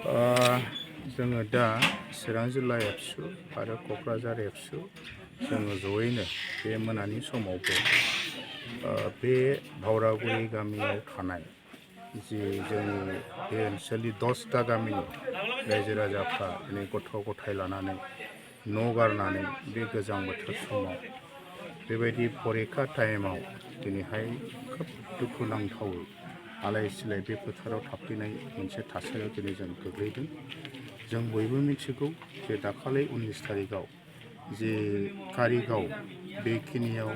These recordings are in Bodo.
जोङो दा चिरां जिल्ला एबसु आरो क'क्राझार एबसु जोङो जयैनो बे मोनानि समावबो बे भावरागुरि गामियाव थानाय जि जोंनि बे ओनसोलनि 10टा गामिनि रायजो राजाफ्रा दिनै गथ' गथाय लानानै न' गारनानै बे गोजां बोथोर समाव बेबायदि परिखा टाइमाव दिनैहाय खोब दुखुनांथावै आलाय सिलाय बे फोथाराव थाफैनाय मोनसे थासारियाव दिनै जों गोग्लैदों। जों बयबो मिथिगौ जे दाखालि 19 तारिखआव जे कारिगाव बेखिनियाव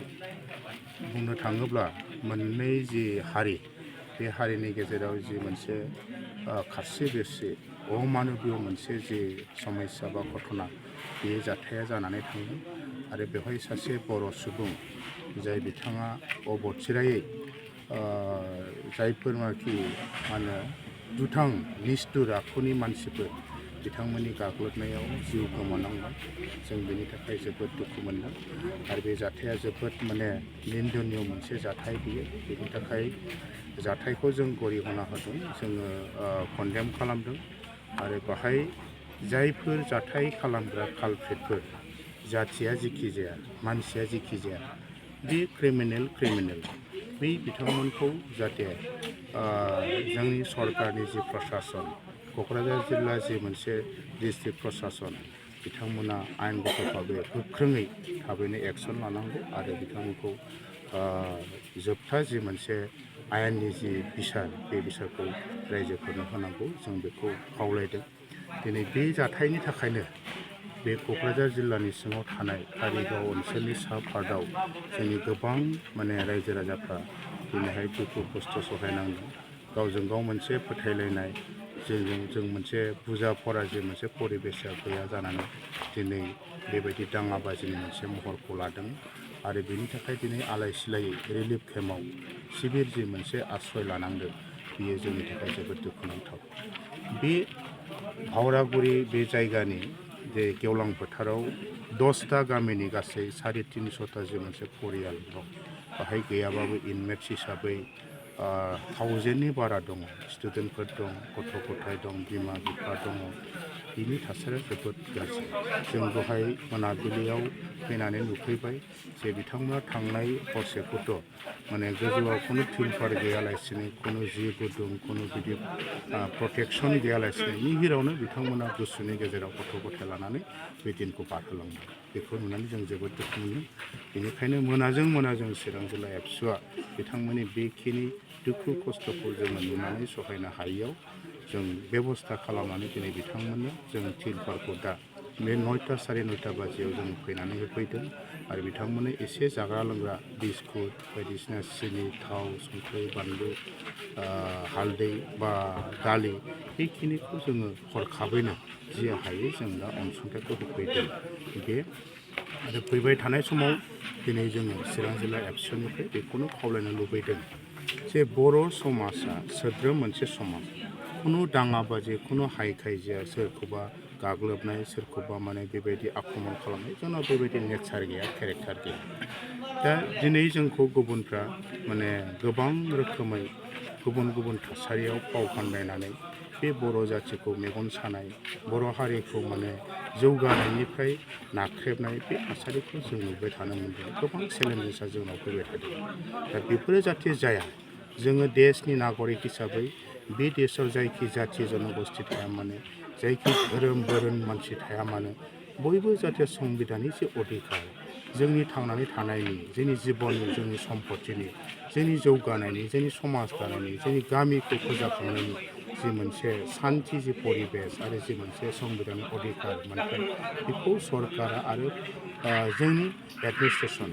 बुंनो थाङोब्ला मोननै जि हारि बे हारिनि गेजेराव जि मोनसे खारसे बेरसे अमानबीय मोनसे जि समस्या बा घटना बे जाथाया जानानै थांदों आरो बेवहाय सासे बर' सुबुं जाय बिथाङा अबथिरायै जायफोरनाखि मा होनो दुथां निष्ठुर आखुनि मानसिफोर बिथांमोननि गाग्लोबनायाव जिउ गोमानांबाय। जों बेनि थाखाय जोबोद दुखु मोनदों आरो बे जाथाया जोबोद निन्दनीय मोनसे जाथाय बियो। बेनि थाखाय जाथायखौ जों गरिहना होदों, जोङो कन्डेम खालामदों आरो बाहाय जायफोर जाथाय खालामग्रा कालप्रिटफोर जाथिया जिखि जाया मानसिया जिखि जाया बे क्रिमिनेल बै बिथांमोनखौ जाहाथे जोंनि सरकारनि जि प्रसासन क'क्राझार जिल्ला जि मोनसे डिस्ट्रिक्ट प्रसासन बिथांमोना आयेनगत भाबै गोख्रोङै थाबैनो एक्सन लानांगौ आरो बिथांमोनखौ जोबथा जि मोनसे आयेननि जि बिसार बे बिसारखौ रायजोफोरनो होनांगौ जों बेखौ खावलायदों। दिनै बे जाथायनि थाखायनो बे क'क्राझार जिल्लानि सिङाव थानाय कारिगाव ओनसोलनि सा पार्टआव जोंनि गोबां रायजो राजाफ्रा दिनैहाय दुखु खस्थ' सहायनांदों। गावजों गाव मोनसे फोथायलायनाय जों मोनसे बुजा फरा जि मोनसे परिबेसा गैया जानानै दिनै बेबायदि दाङाबाजिनि मोनसे महरखौ लादों आरो बेनि थाखाय दिनै आलाय सिलायै रिलिफ केम्पआव शिबिर जि मोनसे आश्रय लानांदों बियो जोंनि थाखाय जोबोद दुखुनांथाव। बे भावरागुरि बे जायगानि जे गेवलां फोथाराव 10टा गामिनि गासै 350 जि मोनसे परियाल दं। बाहाय गैयाबाबो इनमेट्स हिसाबै 1000नि बारा दङ। स्टुडेन्टफोर दं, गथ' गथाय दं, बिमा बिफा दङ। बिनि थासारिया जोबोद गाज्रि। जों दहाय मोनाबिलियाव फैनानै नुफैबाय जे बिथांमोना थांनाय हरसेखौथ' गोजौआव खुनु फिल्टार गैयालासिनो खुनु जि गुदुं खुनु बिदि प्रटेक्सन गैयालासिनो निहिरावनो बिथांमोना गुसुनि गेजेराव गथ' गथाय लानानै बे दिनखौ बारहोलांदों। बेखौ नुनानै जों जोबोद दुखु मोनो। बेनिखायनो मोना जों चिरां जिल्ला एबसुआ बिथांमोननि बेखिनि दुखु खस्थ'खौ जोङो नुनानै सहायनो हायैयाव जों बेबस्था खालामनानै दिनै बिथांमोननो जों फिल्टारखौ दा बे 9टा 9:30 बाजियाव जों फैनानै होफैदों आरो बिथांमोननो एसे जाग्रा लोंग्रा बिस्कुट बायदिसिना सिनि थाव संख्रि बानलु हालदै बा दालि बेखिनिखौ जोङो हरखाबैनो जि हायो जों दा अनसुंथाइखौ होफैदों। बे आरो फैबाय थानाय समाव दिनै जोङो चिरां जिल्ला एबसुनिफ्राय बेखौनो खावलायनो लुबैदों जे बर' समाजा सोद्रोम मोनसे समाज, खुनु दाङाबाजि खुनु हाय खायजिया सोरखौबा गाग्लोबनाय सोरखौबा बेबायदि आक्रमण खालामनाय जोंनाव बेबायदि नेचार गैया, केरेक्टार गैया। दा दिनै जोंखौ गुबुनफ्रा गोबां रोखोमै गुबुन थासारियाव फाव फान्दायनानै बे बर' जाथिखौ मेगन सानाय, बर' हारिखौ जौगानायनिफ्राय नाख्रेबनाय बे थासारिखौ जों नुबाय थानो मोनदों। गोबां चेलेन्जेसआ जोंनाव फैबाय थादों। दा बेफोरो जाहाथे जाया, जोङो देशनि नागरिक हिसाबै बे देशआव जायखि जाथि जनगोष्ठी थाया मानो, जायखि धोरोम बोरोन मानसि थाया मानो, बयबो जाहाथे संबिधाननि जे अधिकार जोंनि थांनानै थानायनि, जोंनि जिबननि, जोंनि सम्पतिनि, जोंनि जौगानायनि, जोंनि समाज दानायनि, जोंनि गामिखौ फोजाखांनायनि जि मोनसे सान्थि जि परिबेस आरो जि मोनसे संबिधाननि अधिकार मोन्थाय बेखौ सरकारा आरो जोंनि एडमिनिस्ट्रेसन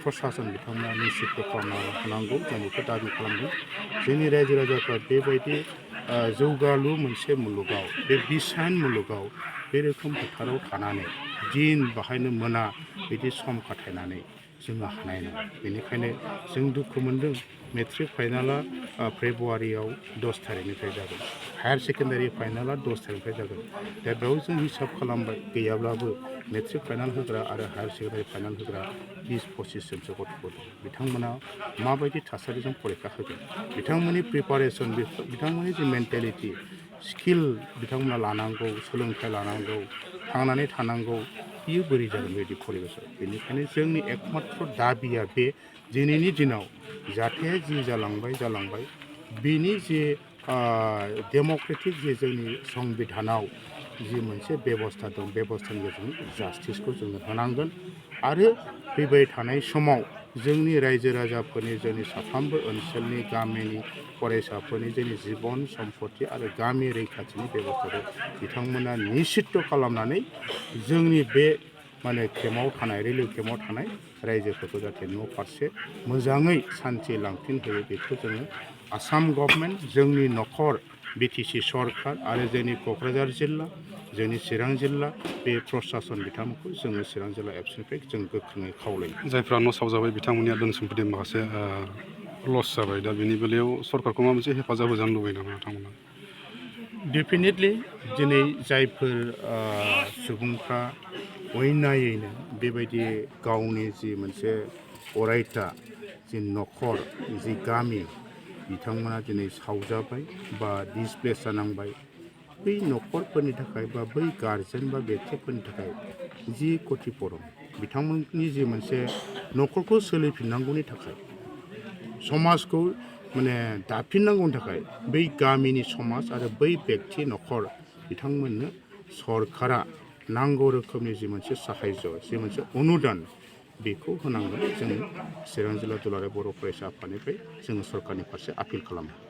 प्रसासन बिथांमोना निश्चित खालामनो हानांगौ। जों बेखौ दाबि खालामदों। जोंनि रायजो राजाफ्रा बेबायदि जौगालु मोनसे मुलुगाव, बे बिसायन मुलुगाव बे रोखोम फोथाराव थानानै दिन बाहायनो मोना बिदि सम खाथायनानै जोङो हानाय नङा। बेनिखायनो जों दुखु मोनदों। मेट्रिक फाइनाला फेब्रुवारियाव 10 तारिखनिफ्राय जागोन। हायार सेकेन्डारि फाइनाला 10 तारिखनिफ्राय जागोन। दा बेयाव जों हिसाब खालामबाय गैयाब्लाबो मेट्रिक फाइनाल होग्रा आरो हायार सेकेन्डारि फाइनाल होग्रा 20-25 जनसो गथ'फोर दं। बिथांमोना माबायदि थासारिजों फरिखा होगोन, बिथांमोननि प्रिपारेसन, बिथांमोननि जि मेन्टेलिटि स्किल बिथांमोना लानांगौ सोलोंथाइ लानांगौ थांनानै थानांगौ बियो बोरै जागोन बेबायदि परिबेसाव बेनिखायनो जोंनि एकमात्र दाबिया बे दिनैनि दिनाव जाथाया जि जालांबाय बेनि जे डेम'क्रेटिक जे जोंनि संबिधानाव जि मोनसे बेबस्था दं बेबस्थानि गेजेरजों जास्टिसखौ जोङो होनांगोन आरो फैबाय थानाय समाव जोंनि रायजो राजाफोरनि जोंनि साफ्रोमबो ओनसोलनि गामिनि फरायसाफोरनि जोंनि जिबन सम्पति आरो गामि रैखाथिनि बेबस्थाखौ बिथांमोना निश्चित खालामनानै जोंनि बे माने केम्पआव थानाय रिलिफ केम्पआव थानाय रायजोफोरखौ जाहाथे न' फारसे मोजाङै सान्थि लांफिनहोयो बेखौ जोङो आसाम गभर्नमेन्ट जोंनि न'खर बिटिसि सरकार आरो जोंनि क'क्राझार जिल्ला जोंनि चिरां जिल्ला बे प्रसासन बिथांमोनखौ जोङो चिरां जिल्ला एबसुनिफ्राय जों गोख्रोङै खावलायो जायफ्रा न' सावजाबाय बिथांमोननिया धोन सम्पति माखासे लस जाबाय दा बेनि बेलायाव सरकारखौ माबा मोनसे हेफाजाब होजानो लुबैयो नामा नोंथांमोना? डेफिनेटलि दिनै जायफोर सुबुंफ्रा अयनायैनो बेबायदि गावनि जि मोनसे अरायथा जि न'खर जि गामि बिथांमोना दिनै सावजाबाय बा डिसप्लेस जानांबाय बै न'खरफोरनि थाखाय बा बै गारजेन बा बेक्तिफोरनि थाखाय जि खथिपुरन बिथांमोननि जि मोनसे न'खरखौ सोलिफिननांगौनि थाखाय समाजखौ माने दाफिननांगौनि थाखाय बै गामिनि समाज आरो बै बेक्ति न'खर बिथांमोननो सरकारा नांगौ रोखोमनि जि मोनसे साहाय्य जि मोनसे अनुदान बेखौ होनांगोन जों चिरां जिल्ला दुलाराय बर' फरायसा आफादनिफ्राय जोङो सरकारनि फारसे आपिल खालामो।